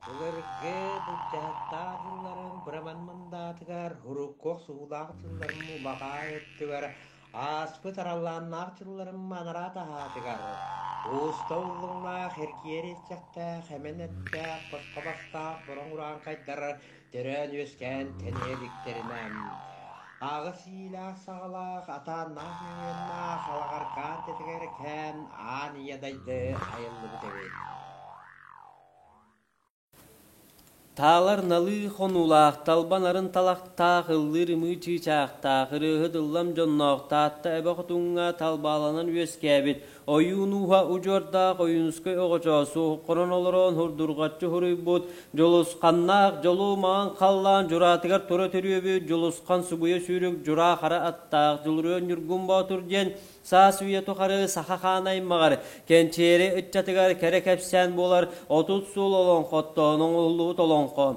Былыргы былдьаһыктаах дьылларын быраман мындаатыгар, урукку охсуһуулаах дьылларын улаҕаа өттүгэр, ааспыт араллааннаах дьылларын анараа таһаатыгар, ууста уллуҥнаах, эргийэр иэччэхтээх, эмэн эттээх, босхо бастаах бороҥ урааҥхайдар төрөөн-үөскээн тэнийэ иликтэринэ, аҕыс иилээх-саҕалаах, атааннаах ньуҥуоннаах алаҕаркаан тэтигэр кээн аан ийэ дайды айыллыбыт эбит. Таалар налыы хонуулаах, талбан арын талахтаах, ыллыыр ымыы чыычаахтаах, ырыаһыт ыллам дьонноох Таатта эбэ хотуҥҥа талбааланан үөскээбит, ойуун ууһа удьуордаах Ойуунускай оҕочоос суоһуккунан олорон һурдурҕаччы суруйбут Дьулусханнаах дьолу маҥан халлаан дьураатыгар тура төрүөбүт Дьулусхан субуйа сүүрүк дьураа хара аттаах Дьулуруйан Ньургун Боотур диэн Саас үйэ тухары саха хаан аймаҕар, кэнчээри ыччатыгар кэрэ кэпсээн буолар 30 суол олоҥхоттон оҥоһуллубут олоҥхо.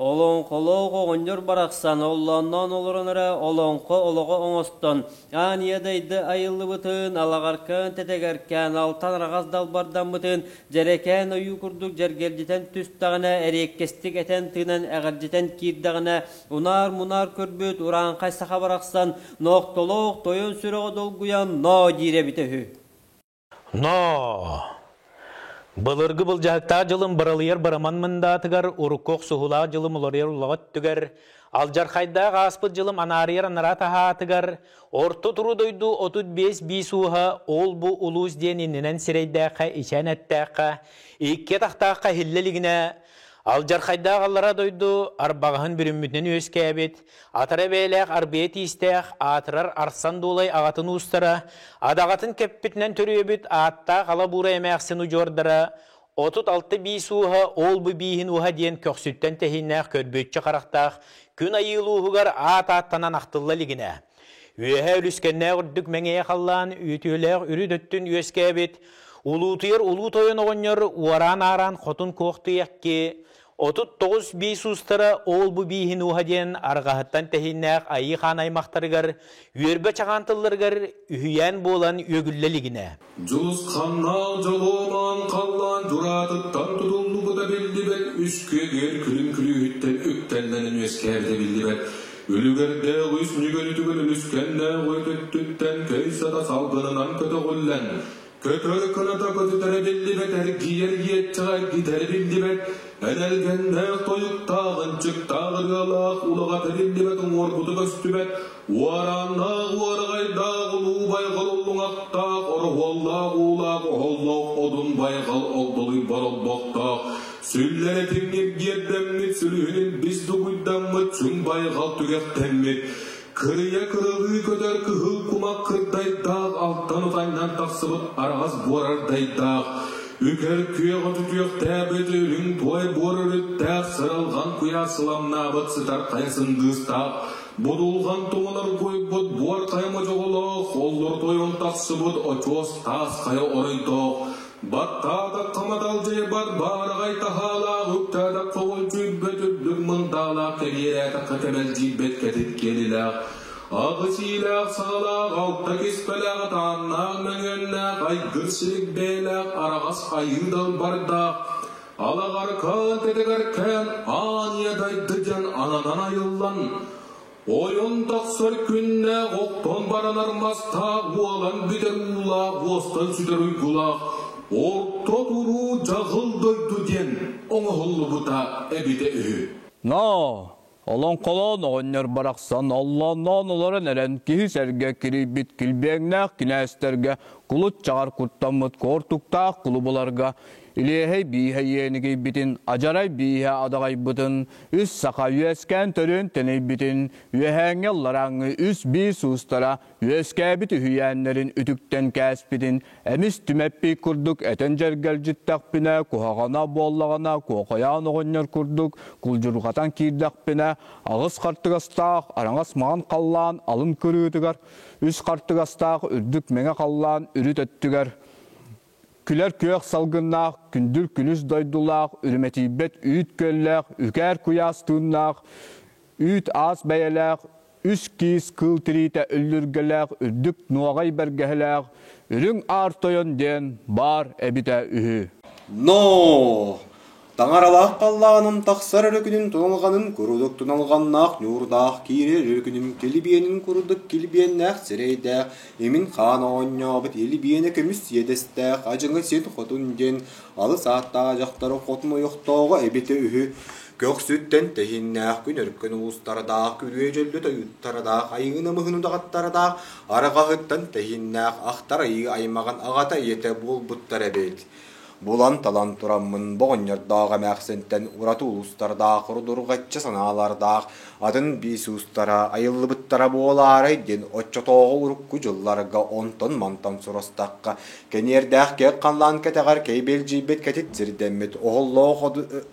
Олоҥхолоох оҕонньор барахсан оллоонноон олорон эрэ олоҥхо олоҕо оҥостон, аан ийэ дайды айыллыбытын, алаҕаркаан тэтэгэркээн, алтан араҕас далбардаммытын дьэрэкээн ойуу курдук дьэргэлдьитэн түстэҕинэ, эриэккэстик этэн-тыынан эҕэрдьитэн киирдэҕинэ, унаар-мунаар көрбүт урааҥхай саха барахсан Нохтолоох тойон сүрэҕэ долгуйан ноо диир эбитэ үһү. Ноо! Былыргы былдьаһыктаах дьылым быралыйар быраман мындаатыгар, урукку охсуһуулаах дьылым уларыйар улаҕа өттүгэр, алдьархайдаах ааспыт дьылым анаарыйар анараа таһаатыгар, орто туруу дойду 35 биис ууһа ол-бу улуус диэн иннинэн сирэйдээххэ, ичээн эттээххэ, икки атахтаахха иһиллэ илигинэ, алдьархайдаах аллара дойду арбаҕаһын бүрүммүтүнэн үөскээбит, Атара бэйэлээх арбыйа тиистээх, аатырар Арсан Дуолай аҕатын уустара, адаҕатын кэппитинэн төрүөбүт ааттаах ала буурай эмээхсин удьуордара 36 биис ууһа ол-бу бииһин ууһа диэн көхсүттэн тэһииннээх көрбүөччү харахтаах күн айыы улууһугар аат ааттанан ахтылла илигинэ, үөһэ үлүскэннээх үрдүк мэҥиэ халлаан үтүөлээх үрүт өттүн үөскээбит улуутуйар улуу тойон оҕонньор уораан-аараан хотун куохтуйакки 39 биис уустара ол-бу бииһин ууһа диэн арҕаһыттан тэһииннээх Айыы Хаан аймахтарыгар үөрбэ чаҕаан тылларыгар үһүйээн буолан үөгүллэ илигинэ. Дьулусханнаах дьолуомаан халлаан дьураатыттан тутуллубута биллибэт үс күөгүөр күлүм күлүүһүттэн үктэллэнэн үөскээбитэ биллибэт үлүгэрдээх үс нүгөрүтүгэр үлүскэннээх өтөттүттэн көй сата салгынынан көтөҕүллэн Көтөр кыната көтүтэрэ биллибэт, эргийэр иэччэҕэ эргитэрэ биллибэт, энэлгэннээх тойуктаах, ынчыктаах ырыалаах, улаҕата биллибэт, уҥуоргута көстүбэт, уорааннаах уораҕайдаах, улуу байҕал уллуҥахтаах, ороһуоллаах уулаах, оһоллоох одун байҕал огдолуйбар олбохтоох, сүллэрэ тиҥиргиэрдэммит, сүлүһүнүн бис дугуйдаммыт, сүҥ байҕал түгэхтэммит, Кырыйа кырылыы көтөр кыһыл кумах кырдайдаах алтан утайынан тахсыбыт араҕас буорардайдаах, үкэр күөх отутүөхтээбит үрүҥ туой буор өрүттээх сыралҕан куйаас сыламнаабыт сытар хайа сындыыстаах, будулҕан тумул оргуйбут буор хайа модьоҕолоох, оллур тойон тахсыбыт очуос таас хайа оройдоох, Баттаатахха маталдьыйбат баараҕай таһаалаах, үктээтэххэ олдьуйбат үрдүк мындаалаах, кэбиэрээтэххэ кэмэлдьийбэт кэтит киэлилээх, аҕыс иилээх саҕалаах, алта киспэлээх, атааннаах мөҥүөннээх, айгыр силик бэйэлээх, араҕас айыы далбардаах, алаҕаркаан тэтэгэркээн аан ийэ дайды диэн ананан айыллан, Ойон тахсар күннээх оттон баранар мастаах уолан бүтэр уулаах уостан сүтэр уйгулаах орто туруу дьаҕыл дойду диэн оҥоһуллубута эбитэ үһү. Но олоҥхолоон оҕонньор барахсан оллоонноон олорон эрэн киһи сэргэ кирийбит килбиэҥнээх кинээстэргэ кулут чаҕар куттаммыт куортуктаах кулубуларга Илиэһэй бииһэ иэнигийбитин, адьарай бииһэ адаҕайбытын, үс саха үөскээн төрүөн тэнийбитин, үөһээҥҥи алларааҥҥы үс биис уустара үөскээбит үһүйээннэрин үтүктэн кээспитин, эмис түмэппий курдук этэн дьэргэлдьиттэхпинэ, куһаҕана буоллаҕына куохайаан оҕонньор курдук кулдьурҕатан киирдэхпинэ, аҕыс хартыгастаах араҥас маҥан халлаан алын кырыытыгар, үс хартыгастаах үрдүк мэҥэ халлаан үрүт өттүгэр Күлэр күөх салгыннаах, күндүл күнүс дойдулаах, үрүмэтийбэт үүт күөллээх, үкээр куйаас тыыннаах, үүт аас бэйэлээх, үс киис кыыл тириитэ үллүргэлээх, үрдүк нуоҕай бэргэһэлээх, үрүҥ аар тойон диэн баар эбитэ үһү. Но! Таҥаралаах халлааным тахсар өрөкүнүн туналҕанын курдук туналҕаннаах ньуурдаах киирэр өрөкүнүм килбиэнин курдук килбиэннээх сирэйдээх имин хаан оонньообут илбиэнэ көмүс иэдэстээх адьыҥы син хотун диэн алыс ааттаах дьахтар хотун ойохтооҕо эбитэ үһү. Көхсүттэн тэһииннээх күн өркөн уустардаах күрүө дьөллө тойуттардаах айыы намыһын удаҕаттардаах арҕаһыттан тэһииннээх ахтар айыы аймаҕын аҕата ийэтэ буолбуттар эбит. Булан-талан тураммын боҕонньордоох эмээхсинтэн ураты улуустардаах ордурҕаччы санаалардаах атын биис уустара айыллыбыттара буолаарай диэн оччотооҕу урукку дьылларга онтон-мантан сурастахха, кэниэрдээх киэҥ халлаан кэтэҕэр кэйбэлдьийбит кэтит сирдэммит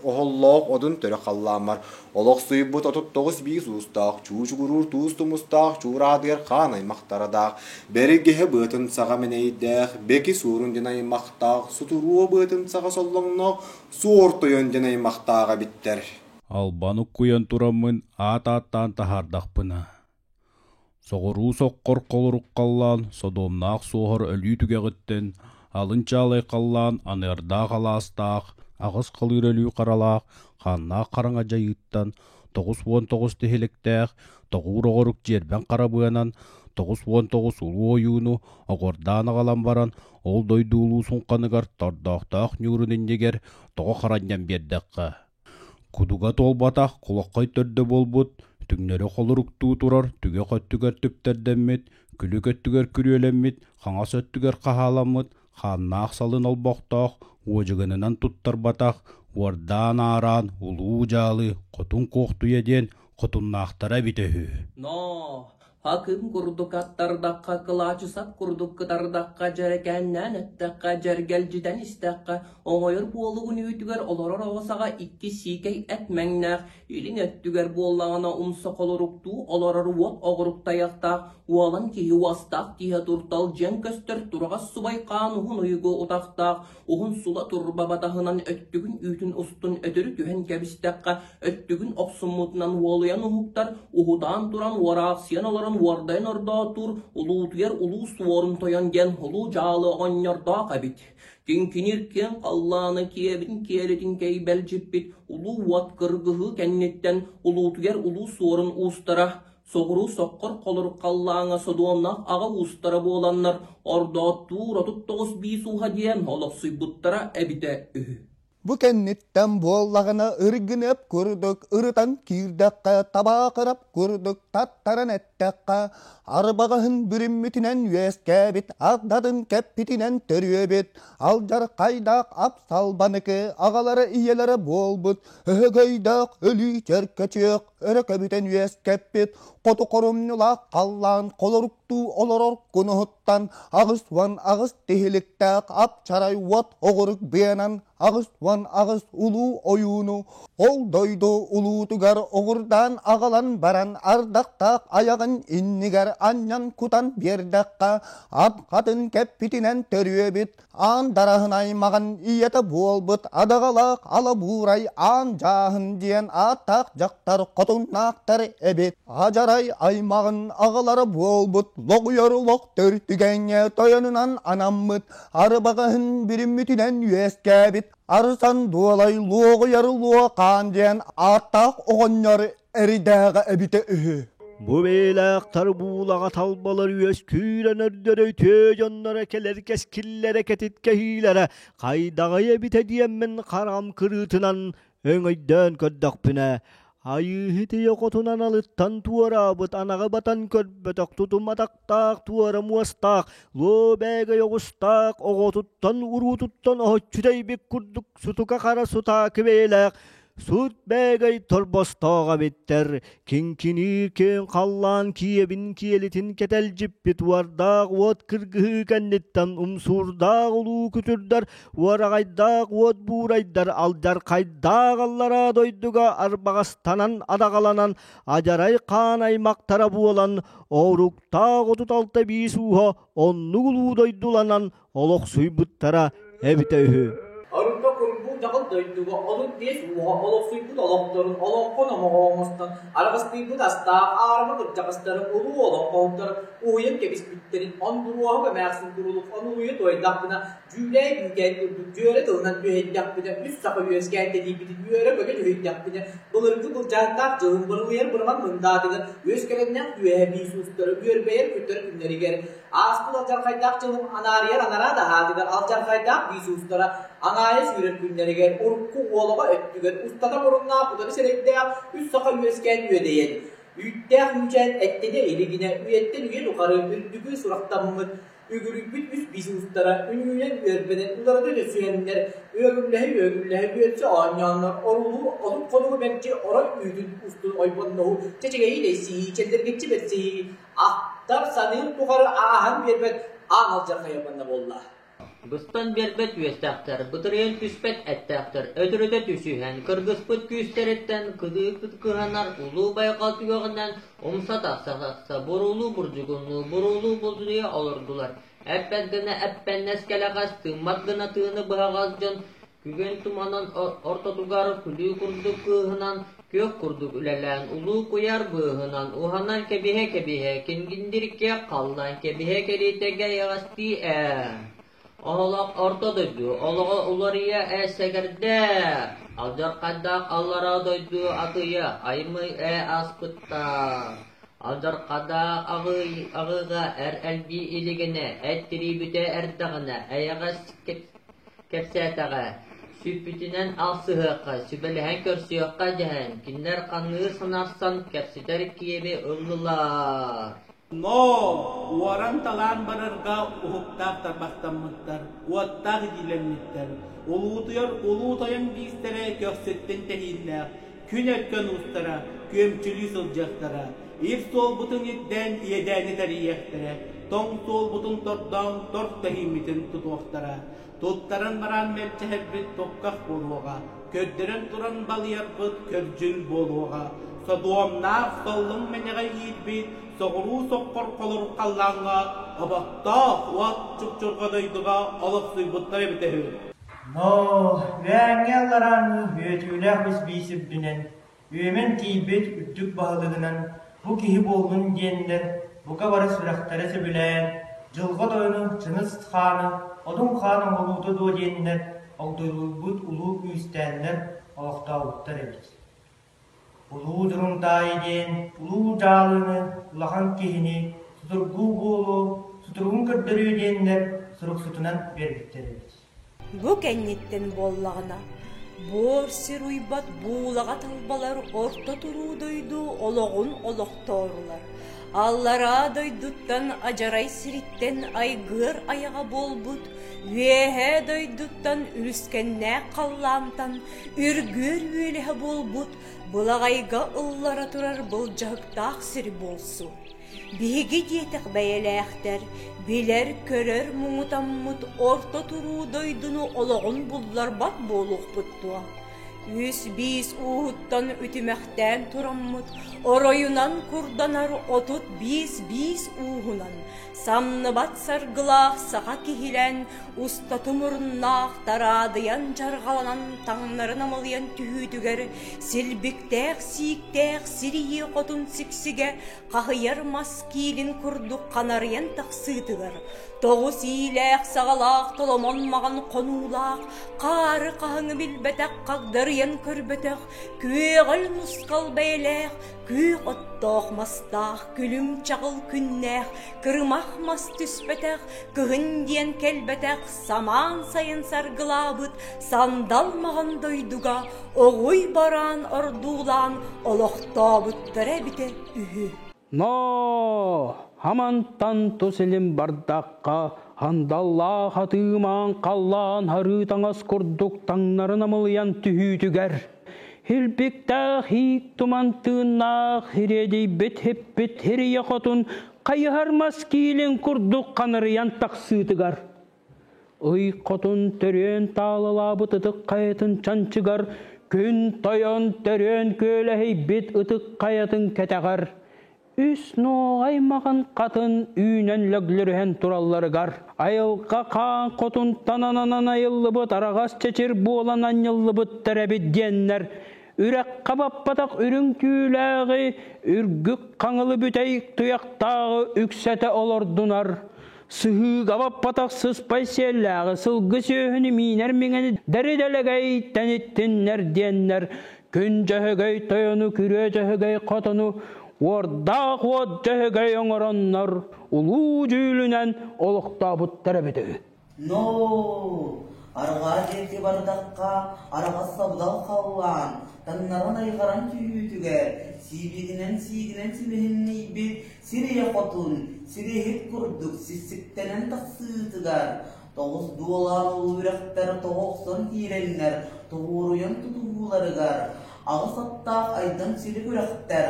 оһоллоох одун төрө халлааммар Олохсуйбут 39 биис уустаах, чуучугуруур туус тумустаах, чуураатыгар хаан аймахтарадаах, бэргэһэ быатын саҕа мэнэйдээх, бэки суорун диэн аймахтаах, сутуруо быатын саҕа соллоҥноох, суор тойон диэн аймахтаах эбиттэр. Албан уккуйан тураммын аат ааттаан таһаардахпына, соҕуруу соххор холорук халлаан содуомнаах суоһар өлүү түгэҕиттэн алын чаалай халлаан аныардаах алаастаах аҕыс халыыр өлүү харалаах хааннаах хараҥа дьайыыттан 99 тиһиликтээх тоҕуур оҕорук дьиэрбэҥ харабыанан 99 улуу ойууну оҕордаан аҕалан баран ол дойду улуу суҥханыгар тордоохтоох ньуурун иннигэр тоҕо харанньан биэрдэххэ Кудуга туолбатах кулаххай төрдө буолбут, түҥнэри холоруктуу турар түгэх өттүгэр түптэрдэммит, күлүк өттүгэр күрүөлэммит, хаҥас өттүгэр хаһааламмыт, хааннаах салын олбохтоох, уодьуганынан туттарбатах, уордаан-аараан улуу дьаалы Хотун Куохтуйа диэн хотуннаахтара эбитэ үһү. Ноо, Хакым курдук аттардахха, кылаачысап курдук кытардахха, дьэрэкээннээн эттэххэ, дьэргэлдьитэн истэххэ, оҥойор буолугун үүтүгэр олорор оҕо саҕа икки сиикэй эт мэҥнээх, илин өттүгэр буоллаҕына умса холоруктуу олорор уот оҕурук тайахтаах, уолан киһи уостаах тииһэ туртал дьиэҥ көстөр тураҕас субай хаан уһун уйгу утахтаах, уһун сула турба батаһынан өттүгүн үүтүн устун өтөрү түһэн кэбистэххэ, өттүгүн охсуммутунан уолуйан уһуктар, уһутаан туран уораахсыйан олорон уордайан ордоотуур, улуутуйар улуу суорун тойон диэн улуу дьаалы оҕонньордоох эбит. Киҥкиниир киэҥ халлааны киэбин киэлитин кэйбэлдьиппит улуу уот кыргыһыы кэнниттэн улуутуйар улуу суорун уустара соҕуруу соххор холорук халлааҥҥа содуомнаах аҕа уустара буоланнар ордооттуур 39 биис ууһа диэн олохсуйбуттара эбитэ үһү. Бу кэнниттэн буоллаҕына ыргыныап курдук ырытан киирдэххэ, табаахырап курдук таттаран эттэххэ, арбаҕаһын бүрүммүтүнэн үөскээбит, ардатын кэппитинэн төрүөбүт, алдьархайдаах ап-салбаныкы аҕалара ийэлэрэ буолбут, өһөгөйдөөх өлүү чөркөчүөх өрө көбүтэн үөскэппит, хоту хорумньулаах халлаан холоруктуу олорор кунуһуттан 88 тиһиликтээх ап-чарай уот оҕурук быанан 88 улуу ойууну ол дойду улуутугар оҕурдаан аҕалан баран ардахтаах айаҕын иннигэр анньан кутан биэрдэххэ ат хатын кэппитинэн төрүөбүт Аан Дараһын аймаҕын ийэтэ буолбут адаҕалаах Алабуурай Аан Дьааһын диэн ааттаах дьахтар хотуннаахтар эбит. Адьарай аймаҕын аҕалара буолбут лоҕуйар олох төртүгэҥҥэ тойонунан анаммыт арбаҕаһын бүрүммүтүнэн үөскээбит Арсан Дуолай Луоҕуйар Луохаан диэн ааттаах оҕонньор эридээҕэ эбитэ үһү. Бу бэйэлээхтэр буулаҕа талбалар үөскүүрэн өрдөрө үтүө дьонноро кэлэр кэскиллэрэ кэтит кэһиилэрэ хайдаҕый эбитэ диэммин хараҕым кырыытынан өҥөйдөөн көрдөхпүнэ Айыыһыт ийэ хотун аналыттан туораабыт анаҕы батан көрбөтөх тутум атахтаах туора муостаах луо бээгэй оҕустаах оҕотуттан уруутуттан оһоччу тэйбит курдук сутука хара сутаакы бэйэлээх Сут бээгэй торбостоох эбиттэр, киҥкиниир киэҥ халлаан киэбин киэлитин кэтэлдьиппит уордаах уот кыргыһыы кэнниттэн умсуурдаах улуу күтүрдэр, уораҕайдаах уот буурайдар алдьархайдаах аллараа дойдуга арбаҕастанан адаҕаланан адьарай хаан аймахтара буолан ооруктаах 36 биис ууһа оннук улуу дойдуланан олохсуйбуттара эбитэ үһү. Арыта курбуу дьаҕыл дойдуга 35 ууһа олохсуйбут олохторун олоҥхо номоҕо оҥостон аргыстыйбыт астаах аарыма кырдьаҕастарын улуу олоҥхоһуттар уһуйан кэбиспиттэрин Ондуруоһап эмээхсин курулук онуруйа туойдахпына дьүүлээй бүүкээн курдук дьүөрэ тылынан түһэйдэхпинэ үс саха үөскээн тэнийбитин үөрэ-көтө дьүһүйдэхпинэ былыргы былдьаһыктаах дьылын бырылыйар быраман мындаатыгар үөскэлэннээх үөһэ биис уустара үөрбэйэр күттэр күннэригэр ааспыт алдьархайдаах дьылым анаарыйар анараа таһаатыгар алдьархайдаах биис уустара аҥаайа сүүрэр күннэригэр урукку уолаҕа өттүгэр устата муруннаах утары сирэйдээх үс саха үөскээн үөдэйэн үүттээх үүчээн эттэнэ илигинэ үйэттэн үйэ тухары үрдүкү сурахтаммыт үгүрүйбүт үс биис уустара үнүүнэн үөрбэнэн уларыта түсүһэннэр үөгүллэһэ-үөгүллэһэ үөтсэ оонньооннор орулуу отут хонугу мэлдьи орой үүтүн устун ойбонноһуу чэчэгэйи тэйсиһии чэллэргиччи бэрсиһии ахтар саныыр тухары ааһан биэрбэт аан алдьархайа манна буолла. Быстан биэрбэт үөстээхтэр, бытырыйан түспэт эттээхтэр, өтөрүтэ түсүһэн, кыргыспыт күүстэриттэн кыдыы кыһанар улуу байҕал түгэҕинэн умса тахса-тахса буруулуу бурдьугуннуу буруулуу булдуйа олордулар. Эппэт гына эппэннэс кэлэҕэс, тыыммат гына тыыны быһаҕас дьон күгэн туманын ортотугар күлүү курдук кыыһынан, күөх курдук үлэлээн улуу куйаар быыһынан уһанан кэбиһэ-кэбиһэ кингиндиргэ халлаан кэбиһэ кэриэтэгэ эйэҕэстии ээ. Олох орто дойду олоҕо уларыйа ээ сэгэрдээ, алдьархайдаах аллараа дойду атыйа аймый ээ ааспыттаах. Алдьархайдаах аҕыыга эр элбии илигинэ, эт тириибитэ эрдэҕинэ, эйэҕэс кэпсээтэҕэ, сүппүтүнэн алсыһыахха, сүбэлэһэн көрсүөххэ дэһэн, кинилэр ханныыр санарсан кэпсэтэр киэби ыллылар. Но уоран-талаан барарга уһуктаах тарбахтаммыттар, уоттаах илиилэммиттэр, улуутуйар улуу тойон биистэрэ көхсүттэн тэһииннээх, күн өркөн уустара күөмчүлүү сылдьыахтара, ир суолбутун ирдээн иэдээни тэрийиэхтэрэ, тоҥ суолбутун тордоон торт тэһииммитин тутуохтара, туттаран баран мэлдьэһэрбит тукках буолуоҕа, көрдөрөн туран балыйарбыт көрдьүн буолуоҕа, содуомнаах соллуҥ мэҥэҕэ иирбит соҕуруу соххор холорук халлааҥҥа оботтоох уот чупчурҕа дойдуга олохсуйбуттар эбитэ үһү. Но үөһээҥҥи алларааҥҥы үөтүүлээх бис үрдүнэн үөмэн тиийбит үрдүк баһылыгынан бу киһи буоллун диэннэр бука бары сүрэхтэрэ сөбүлээн дьылҕа тойону Чыҥыс хааны Одун хаан оҥоһуута дуо диэннэр огдолуйбут улуу күүстээннэр олохтообуттар эбит. Улуу Дурунтаайы диэн улуу дьаалыны улахан киһини судургу буолуо, сутуругун көрдөрүө диэннэр суруксутунан биэрбиттэр эбит. Бу кэнниттэн буоллаҕына, буор сир уйбат буулаҕа талбалар орто туруу дойду олоҕун олохтоорулар. Аллараа дойдуттан адьарай сириттэн айгыар айаҕа буолбут, үөһээ дойдуттан үлүскэннээх халлаантан үргүөр үөлэһэ буолбут былаҕайга ыллара турар былдьаһыктаах сир буолсу. Биһиги диэтэх бэйэлээхтэр, билэр-көрөр муҥутаммыт орто туруу дойдуну олоҕун булларбат буолуохпут дуо? Үс биис ууһуттан үтүмэхтээн тураммыт, оройунан курданар 35 биис ууһунан самныбат саргылаах саха киһилээн устаты муруннаах тараадыйан дьарҕаланан таҥнары намылыйан түһүүтүгэр силбиктээх сииктээх сир ийэ хотун сиксигэ хаһыйар мас киилин курдук ханарыйан тахсыытыгар тоҕус иилээх саҕалаах толомон маҕан хонуулаах хаары хаһыҥы билбэтэх хагдарыйан көрбөтөх күөҕэл мускал бэйэлээх күөх оттоох мастаах күлүм чаҕыл күннээх кырымах мас түспэтэх кыһын диэн кэлбэтэх самаан сайын саргылаабыт сандал маҕан дойдуга оҕуй бараан ордуулаан олохтообуттара эбитэ үһү. Но хамантан тус илин бардахха андаллаах атыымаан халлаан харыы таҥас курдук таҥнары намылыйан түһүүтүгэр Илбиктээх иик туман тыыннаах ириэдийбит хиппит хирийэ хотун хайыһар мас киилин курдук ханарыйан тахсыытыгар ый хотун төрүөн таалалаабыт ытык хайатын чанчыгар күн тойон төрүөн күөлэһийбит ытык хайатын кэтэҕэр. Үс нуоҕай маҕан хатын үүнэн лөглөрүһэн туралларыгар, айылҕа хаан хотунтан ананан айыллыбыт араҕас чэчир буолан анньыллыбыттар эбит диэннэр, үрэххэ баппатах үрүҥ түүлээҕи, үргүк хаҥылы бүтэй туйахтааҕы үксэтэ олордунар, сыһыыга баппатах сыспай сиэллээҕи сылгы сүөһүнү миинэр миҥэни дэри-дэлэгэй тэниттиннэр диэннэр, күн дьөһөгөй тойону, күрүө дьөһөгөй хотону, уордаах уот дьөһөгөй оҥороннор улуу дьүүлүнэн олохтообуттар эбит үһү. Но арҕаа диэки бардахха араҕас сабдал халлаан таҥнаран айҕаран түһүүтүгэр сиибигинэн-сиигинэн симиһиннийбит сир ийэ хотун сириэһит курдук сиссиктэнэн тахсыытыгар тоҕус дуолаан улуу үрэхтэр тоҕо охсон киирэннэр тоҕуоруйан тутуһууларыгар аҕыс аттаах айдан сири күрэхтэр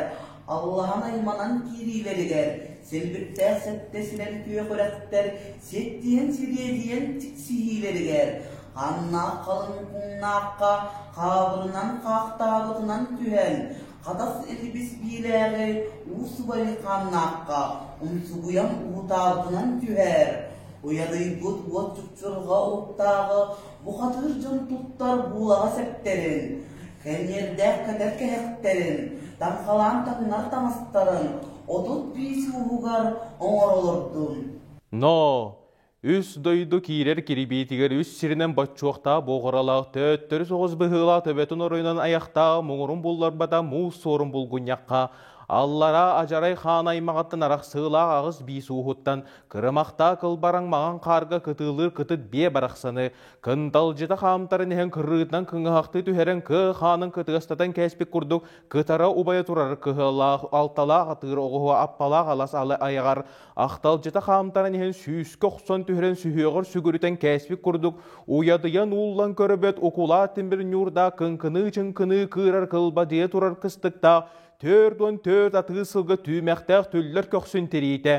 аллаһан айманан киириилэригэр силбиктээх сэттэ сирэн күөх үрэхтэр сиэттиһэн сириэдийэн тиксиһиилэригэр ханнаах халыҥ куҥнаахха хаабырынан хаахтаабытынан түһэн хатас илбис биилээҕи уу субай хааннаахха умсугуйан уһутаабытынан түһэр уйадыйбыт уот чупчурҕа уһуктааҕы бухатыыр дьон туттар буулаҕа сэптэрин кэниэрдээх кэтэр кэһэхтэрин таҥхалаан таҥнар таҥастарын 35 ууһугар оҥоро олордум. Но үс дойду киирэр кирибиитигэр үс сиринэн боччуохтаах буоҕуралаах төттөрү соҕус быһыылаах төбөтүн оройунан айахтаах муҥурун булларбата муус суорун булгунньахха аллараа адьарай хаан аймаҕыттан арахсыылаах аҕыс биис ууһуттан кырымахтаа кылбараҥ маҥан хаарга кытыылыыр кытыт биэ барахсаны кынталдьыта хаамтарын иһэн кырыытынан кыҥыһахтыы түһэрэн кыа хаанын кытыастатан кээспит курдук кытара убайа турар кыһыалаах алталаах атыыр оҕуһу аппалаах алас алы айаҕар ахталдьыта хаамтаран иһэн сүүскэ охсон түһэрэн сүһүөҕэр сүгүрүтэн кээспит курдук уйадыйан ууллан көрөбөт укулаат тимир ньуурдаах кыҥкыныы-чыҥкыныы кыырар кылбадыйа турар кыстыктаах 44 атыы сылга түүмэхтээх түллэр көхсүн тириитэ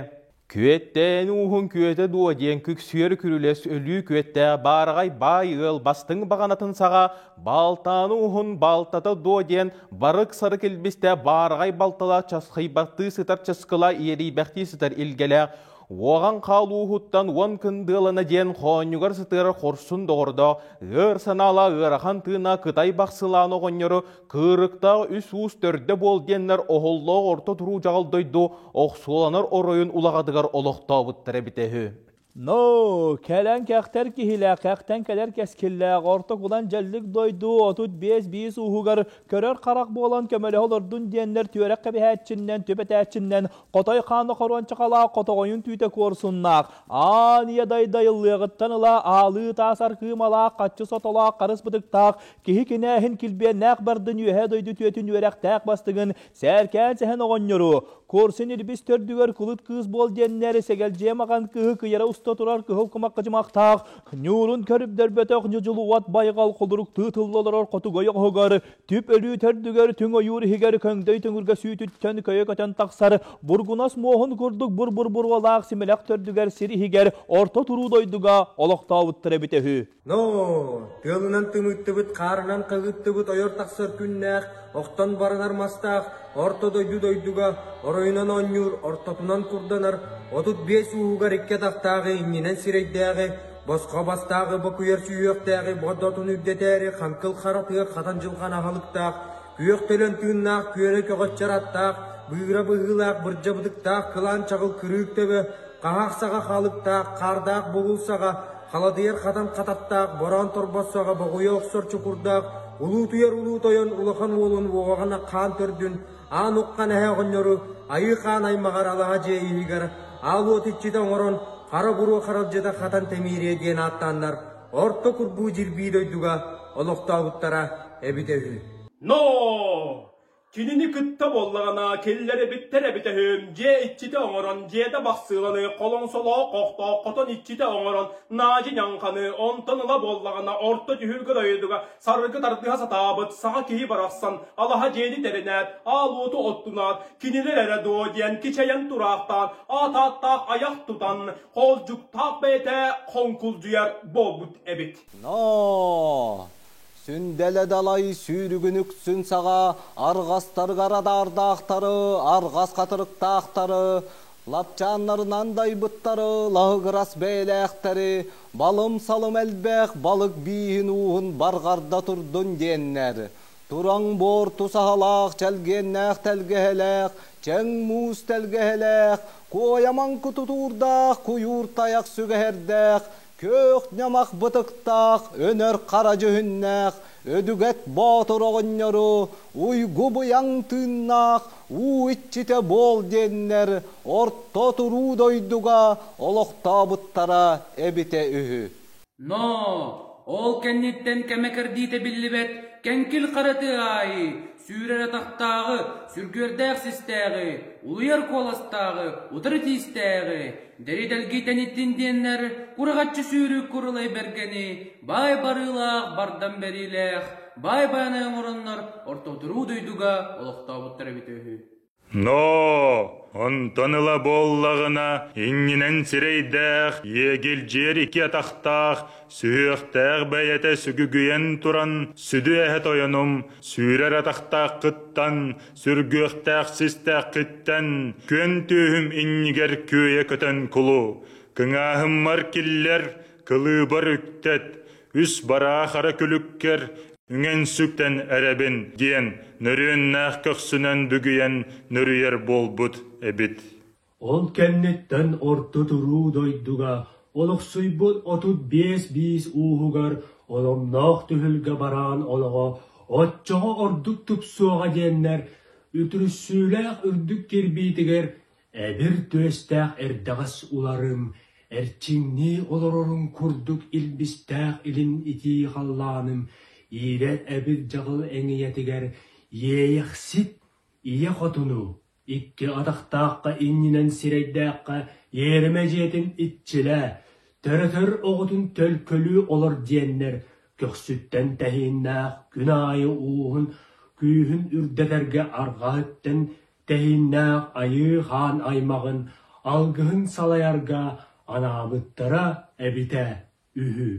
Күөттээн ууһун күөтэ дуо диэн күксүөр күрүлэс өлүү күөттээх баараҕай баай ыал бастыҥ баҕанатын саҕа балтааны уһун балтата дуо диэн барык-сарык илбистэ баараҕай балтала часхыйбаттыы сытар чыскыла иэрийбэхтии сытар илгэлээх уоҕан хаалууһуттан уон кындыалана диэн хоонньугар сытыарар хорсун доҕордоох ыар санаала ыарахан тыына кытай бахсылаан оҕонньору Кыырыктаах үс уус төрдө буол диэннэр оһоллоох орто туруу дьаҕал дойду охсуоланар оройун улаҕатыгар олохтообуттар эбитэ үһү. Но, кэлэн кэхтэр киһилээх, кэхтэн кэлэр кэскиллээх, орто кулан дьэллик дойду 35 биис ууһугар көрөр харах буолан көмөлөһө олордун диэннэр түөрэх кэбиһээччиннэн, түбэтээччиннэн хотой хаана хоруончахалаах хотоҕойун түүтэ куорсуннаах, аан ийэ дайдайыллыаҕыттан ыла аалыы таас аркыымалаах, хаччы сотолоох, харыс бытыктаах, Киһи кинээһин килбиэннээх бардын үөһэ дойду түөтүн үөрэхтээх бастыҥын сээркээн сэһэн оҕонньору, Куорсун илбис төрдүгэр кулут кыыс буол диэннэр сэгэлдьийэ маҕан кыыһы кыйара уста турар кыһыл кумах кыдьымахтаах, ньуурун көрүпдөрбөтөх ньудьулу уот байҕал холуруктыы тылла олорор хотугу ойоҕоһугар, түп өлүү төрдүгэр түҥ ойуур иһигэр көҥдөй төҥүргэ сүүтүттэн көйө көтөн тахсар бургунас муоһун курдук бур-бур буруолаах симэлэх төрдүгэр сир иһигэр орто туруу дойдуга олохтообуттар эбитэ үһү. Ноо, тыалынан тымыттыбыт, хаарынан хаһыыттыбыт ойор тахсар күннээх, охтон баранар мастаах, орто дойду дойдуга оройунан оонньуур, ортотунан курданар, 35 ууһугар икки атахтааҕы иннинэн сирэйдээҕи, босхо бастааҕы бокуйар сүһүөхтээҕи бодотун үрдэтээри хаҥкыл хара тыа хатан дьылҕан аһылыктаах, күөх төлөн тыыннаах күөрэ көҕөччөр аттаах, быыра быһыылаах бырдьа бытыктаах кылаан чаҕыл кырыык төбө, хаһаах саҕа халыктаах, хаардаах бугул саҕа, халадыйар хатан хататтаах, бороон торбос саҕа боҕуйа охсор чукурдаах, улуутуйар улуу тойон улахан уолун уоҕаҕына хаан төрдүн, аан уххан эһэ оҕонньору, айыы хаан аймаҕар алаһа дьиэ иһигэр аал уот иччитэ оҥорон, хара буруо харалдьыта хатан тэмиириэ диэн ааттааннар, орто курбуу дьирбии дойдуга олохтообуттара эбитэ үһү. Но! Кинини кытта буоллаҕына киллэрибиттэр эбитэ үһү, дьиэ иччитэ оҥорон, дьиэтэ бахсыыланы, холоҥсолоох хохтоох хотон иччитэ оҥорон, Наадьы ньаҥханы, онтон ыла буоллаҕына орто түһүлгэ дойдуга саргы тардыһа сатаабыт саҥа киһи барахсан алаһа дьиэни тэринээт, аал уоту оттунаат, кинилэр эрэ дуо диэн кичэйэн тураахтаан, аат ааттаах айах тутан, хоолдьуктаах бэйэтэ хоҥкулдьуйар буолбут эбит. Но! Сүндэлэ далай сүүрүгүн үксүн саҕа арҕастарыгар адаардаахтары, арҕас хатырыктаахтары, лапчааннарынан дайбыттары, лаһыгырас бэйэлээхтэри, балым-салым элбэх балык бииһин ууһун барҕарда турдун диэннэр, тураҥ буор тусаһалаах чэлгиэннээх тэлгэһэлээх, чэҥ муус тэлгэһэлээх, куойамаҥкы тутуурдаах, куйуур тайах сүгэһэрдээх, күөх ньамах бытыктаах, өнөр хара дьүһүннээх, өдүгэт боотур оҕонньору, уйгу-быйаҥ тыыннаах, уу иччитэ буол диэннэр орто туруу дойдуга олохтообуттара эбитэ үһү. Но ол кэнниттэн кэмэ кэрдиитэ биллибэт кэҥкил хара тыа аайы сүүрэр атахтааҕы, сүргүөрдээх систээҕи, улуйар куоластааҕы, утары тиистээҕи, дэри-дэлги тэниттин диэннэр кураҕаччы сүүрүк курулай бэргэни, баай барыылаах, бардам бэриилээх, баай байанай оҥороннор ортотуруу дойдуга олохтообуттар эбитэ үһү. Но онтон ыла буоллаҕына иннинэн сирэйдээх, иэгилдьиэр икки атахтаах, сүһүөхтээх бэйэтэ сүгүгүйэн туран сүдү эһэ тойонум сүүрэр атахтааххыттан, сүргүөхтээх систээххиттэн күөн түөһүм иннигэр күөйэ көтөн кулу, кыҥааһыммар киллэр, кылыыбар үктэт, үс бараа хара күлүккэр үҥэн-сүктэн эрэбин диэн нөрүөннээх көхсүнэн бүгүйэн нөрүйэр буолбут эбит. Ол кэнниттэн орто туруу дойдуга олохсуйбут 35 биис ууһугар оломноох түһүлгэ бараан олоҕо оччоҕо ордук тупсуоҕа диэннэр үтүрүссүүлээх үрдүк кирбиитигэр эбир түөстээх эрдэҕэс уларым эрчиҥнии олорорун курдук илбистээх илин итии халлааным иирэр эбир дьаҕыл эҥийэтигэр иэйэхсит ийэ хотуну икки атахтаахха иннинэн сирэйдээххэ иэримэ дьиэтин иччилээ, төрөтөр оҕотун төлкөлүү олор диэннэр көхсүттэн тэһииннээх күн аайы ууһун күүһүн үрдэтэргэ арҕаһыттан тэһииннээх айыы хаан аймаҕын алгыһын салайарга анаабыттара эбитэ үһү.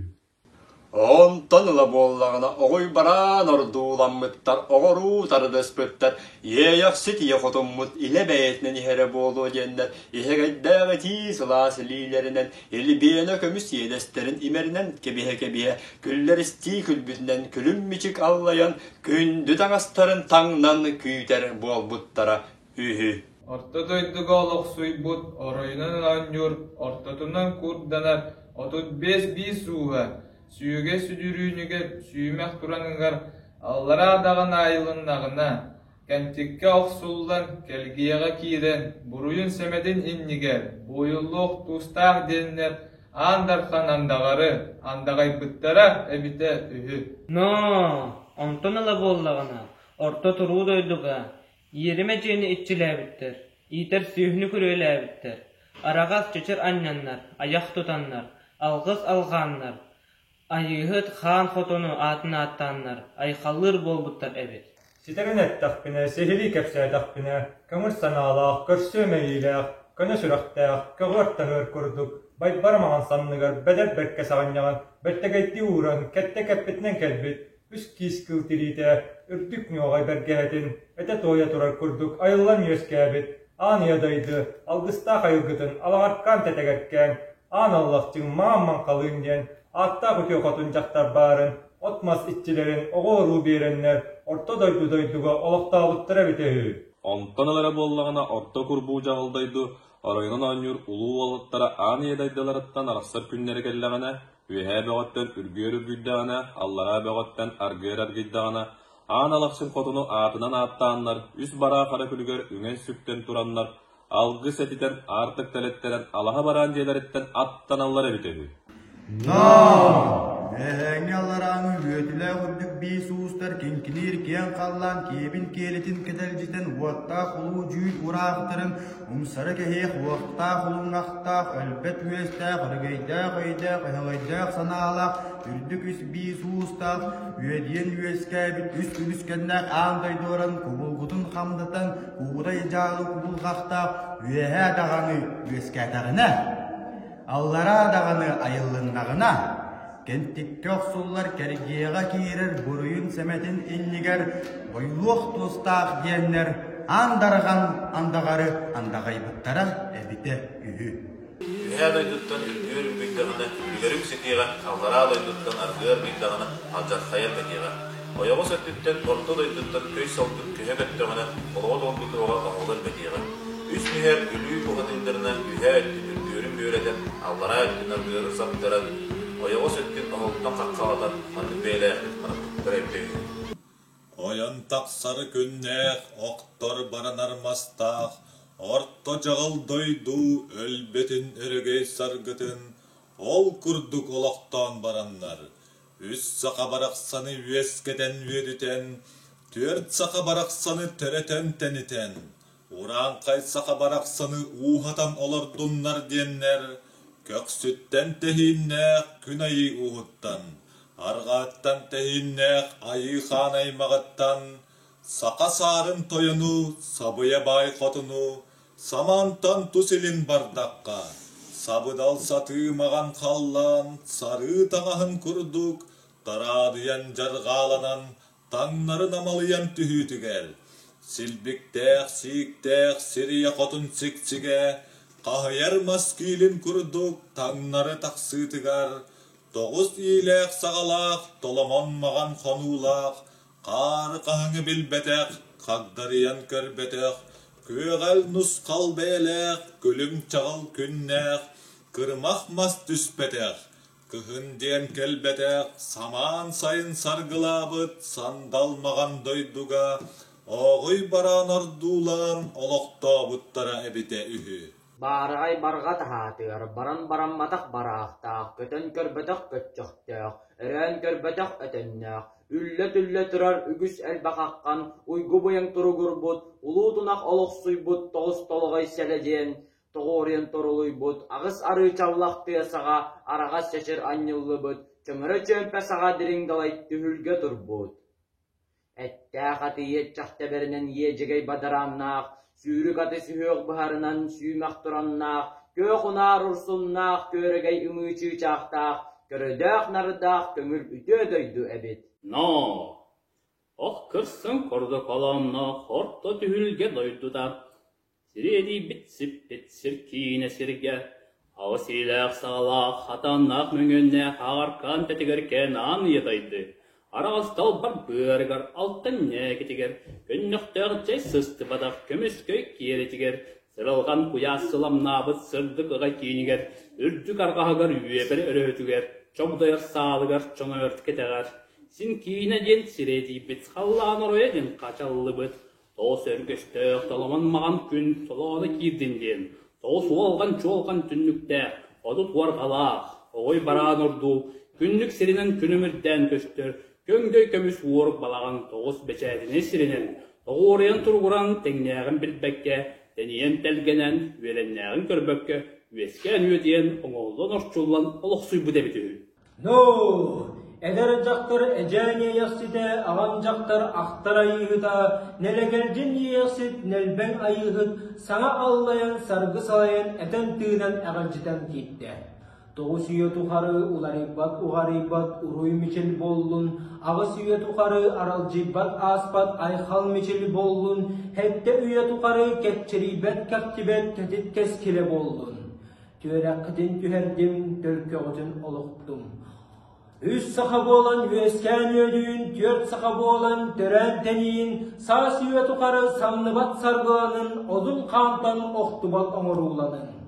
Онтон ыла буоллаҕына оҕуй бараан ордууламмыттар, оҕоруу тардыспыттар, иэйэхсит ийэ хотуммут илэ бэйэтинэн иһэрэ буолуо диэннэр иһэгэйдээх итии сылаас илиилэринэн илбиэнэ көмүс иэдэстэрин имэринэн кэбиһэ-кэбиһэ күллэристии күлбүтүнэн күлүм-мичик аллайан күндү таҥастарын таҥнан күүтэр буолбуттара үһү. Орто дойдуга олохсуйбут оройунан оонньуур, ортотунан курданар 35 биис ууһа, сүөгэй сүдүрүүнүгэр сүүмэх тураныгар аллараа даҕаны айылыннаҕына, кэнтиккэ охсуллан, кэлгиэҕэ киирэн, буруйун-сэмэтин иннигэр буойуллуох туустаах диэннэр Аан Дархан андаҕары андаҕайбыттара эбитэ үһү. Ноо, онтон ыла буоллаҕына, орто туруу дойдуга иэримэ дьиэни иччилээбиттэр, иитэр сүөһүнү күрүөлээбиттэр, араҕас чэчир анньаннар, айах тутаннар, алгыс алҕааннар, Айыыһыт хаан хотону аатын ааттааннар айхаллыыр буолбуттар эбит. Ситэрин эттэхпинэ, сиһилии кэпсээтэхпинэ, көҥүл санаалаах, көрсүө мэйиилээх, көнө сүрэхтээх, көҕүөр-таһыар курдук, байбар маҥан санныгар бэдэр бэркэ саҕынньаҕын бэртэгэйдии ууран, кэттэ кэппитинэн кэлбит, үс киис кыыл тириитэ, үрдүк ньуоҕай бэргэһэтин, этэ-туойа турар курдук айыллан үөскээбит, аан ийэ дайды, алгыстаах айылгытын алаҕаркаан тэтэгэркээн, аан аллахчыҥ маам маҥхалыын диэн ааттаах үтүө хотун дьахтар баарын, от-мас иччилэрин оҕо-уруу биэрэннэр орто дойду дойдуга олохтообуттара эбитэ үһү. Онтон ылара буоллаҕына орто курбуу дьаҕыл дойду оройунан оонньуур улуу уолаттара аан ийэ дайдыларыттан арахсар күннэрэ кэллэҕинэ, үөһээ бөҕөттөн үргүөр үргүйдэҕинэ, аллараа бөҕөттөн аргыар аргыйдаҕына, Аан Алахчын хотуну аатынан ааттааннар, үс бараа хара күлүгэр үҥэн-сүктэн тураннар, алгыс этитэн, аартык тэлэттэрэн алаһа бараан дьиэлэриттэн аттаналлар эбитэ үһү. Но! Эһээҥҥи алларааҥы үөтүлээх үрдүк биис уустар киҥкиниир киэҥ халлаан киэбин киэлитин кэтэлдьитэн уоттаах улуу дьүүл ураахтарын умсары кэһиэх уохтаах улуҥахтаах өлбөт үөстээх өрөгөйдөөх өйдөөх өһөҕөйдөөх санаалаах үрдүк үс биис уустаах үөдүйэн үөскээбит үс үлүскэннээх аан дойдуларын кубулгутун хамдатан куудай дьаалы кубулҕахтаах үөһээ даҕаны үөскээтэҕинэ аллараа даҕаны айыллыннаҕына. Кэнтиккэ охсуллар кэргиэҕэ киирэр буруйун-сэмэтин иннигэр бойулуох туостаах диэннэр аан дарҕан андаҕары андаҕайбыттара эбитэ үһү. Үөһээ дойдуттан үргүөр үргүйдэҕинэ, үлүгэрүҥ ситиэҕэ, аллараа дойдуттан аргыар аргыйдаҕына, алдьархайа элбэтиэҕэ. Ойоҕос өттүттэн, орто дойдуттан көй салгын көһө көттөҕүнэ, олоҕо долгу туоҕа оһоло элбэтиэҕэ. Үс нүһэр өлүү бухатыырдарынан үөһээ өттүн үргүөрүн бүөрэтэн, аллараа өттүн аргыарын саптаран, ойоҕос өттүн оһолтон хаххалатан, маннык бэйэлээхтик манаппыттара эбитэ үһү. Ойон тахсар күннээх, охтор баранар мастаах, орто дьаҕыл дойду өлбөтүн өрөгөй саргытын ол курдук олохтоон бараннар, үс саха барахсаны үөскэтэн үөдүтэн, түөрт саха барахсаны төрөтөн тэнитэн, урааҥхай саха барахсаны ууһатан олордуннар диэннэр, көхсүттэн тэһииннээх күн айыы ууһуттан, арҕааттан тэһииннээх айыы хаан аймаҕыттан, саха саарын тойону, сабыйа баай хотуну, самаантан тус илин бардахха, сабыдал сатыы маҕан халлаан сарыы таҥаһын курдук тараадыйан дьарҕааланан таҥнары намалыйан түһүүтүгэр, силбиктээх сииктээх сирийэ хотун сиксигэ, хаһыйар мас киилин курдук таҥнары тахсыытыгар, тоҕус иилээх саҕалаах толомон маҕан хонуулаах, хаары хаһыҥы билбэтэх, хагдарыйан көрбөтөх, күөҕэл нусхал бэйэлээх, күлүм-чаҕыл күннээх, кырымах мас түспэтэх, Кыһын диэн кэлбэтэх, самаан сайын саргылаабыт сандал маҕан дойдуга ооҕуй бараан ордуулаан олохтообуттара эбитэ үһү. Баараҕай барҕа таһаатыгар баран барамматах бараахтаах, көтөн көрбөтөх көччөхтөөх, өрөөн көрбөтөх өтөннөөх, үллэ-түллэ турар үгүс элбэх аххан уйгу-быйаҥ туругурбут, улуу тунах олохсуйбут тоҕус толоҕой сэлэ диэн тоҕуоруйан торулуйбут, аҕыс арыы чаллах тыа саҕа араҕас чэчир анньыллыбыт, чөҥөрө чүөмпэ саҕа дириҥ далай түһүлгэ турбут. Эттээх аты иэччэх тэбэринэн иэдьэгэй бадарааннаах, сүүрүк аты сүһүөх быһарынан сүүмэх тураннаах, күөх унаар урсуннаах, күөрэгэй ымыы чыычаахтаах, көрөдөөх-нардаах көҥүл үтүө дойду эбит. Но! Ох кырсын курдук олоонноох орто түһүлгэ дойдута Сириэдийбит сиппит сир киинэ сиргэ, аҕыс иилээх-саҕалаах, хатаннаах мөҥүөннээх ааркаан тэтигэр кээн ыйатайды, араҕас далбар быарыгар, алтан ньээкитигэр, көннөхтөөх чэй сыстыбатах көмүскэй киэлитигэр, сыралҕан куйаас сыламнаабыт сырдык ыҕай киинигэр, үрдүк арҕаһыгар үөбэр өрөһөтүгэр, чогдойор саалыгар чоҥойор кэтэҕэр, син киинэ диэн сириэдийбит халлаан оройо диэн хачаллыбыт, Тоҕус өргөстөөх толомон маҕан күн солооно киирдин диэн, тоҕус уолҕан-чуолҕан түннүктээх, 30 уорҕалаах, оҕой бараан ордуу, күннүк сиринэн күлүмүрдээн көстөр, көҥдөй көмүс уорук балаҕан тоҕус бэчээтинэй сиринэн, тоҕуоруйан туругуран тэҥнээҕин билбэккэ, тэнийэн тэлгэнэн, үөлэннээҕин көрбөккө, үөскээн үөдүйэн, оҥоһуллан орчуллан олохсуйбут эбит үһү. Но! Эдэр дьахтар эдьээн иэйэхситэ, аҕам дьахтар ахтар айыыһыта, нэлэгэлдьин иэйэхсит нэлбэҥ айыыһыт саҥа аллайан, саргы салайан, этэн-тыынан эҕэлдьитэн киирдэ. Тоҕус үйэ тухары уларыйбат уҕарыйбат уруй мичил буоллун, аҕыс үйэ тухары аралдьыйбат ааспат айхал мичил буоллун, сэттэ үйэ тухары кэччирийбэт кэхтибэт кэтит кэскилэ буоллун. Түөрэххитин түһэрдим, төлкөҕүтүн олохтум. Үс саха буолан үөскээн үөдүйүн, түөрт саха буолан төрөөн тэнийин, саас үйэ тухары самныбат саргыланын, одун хаантан охтубат оҥорууланын.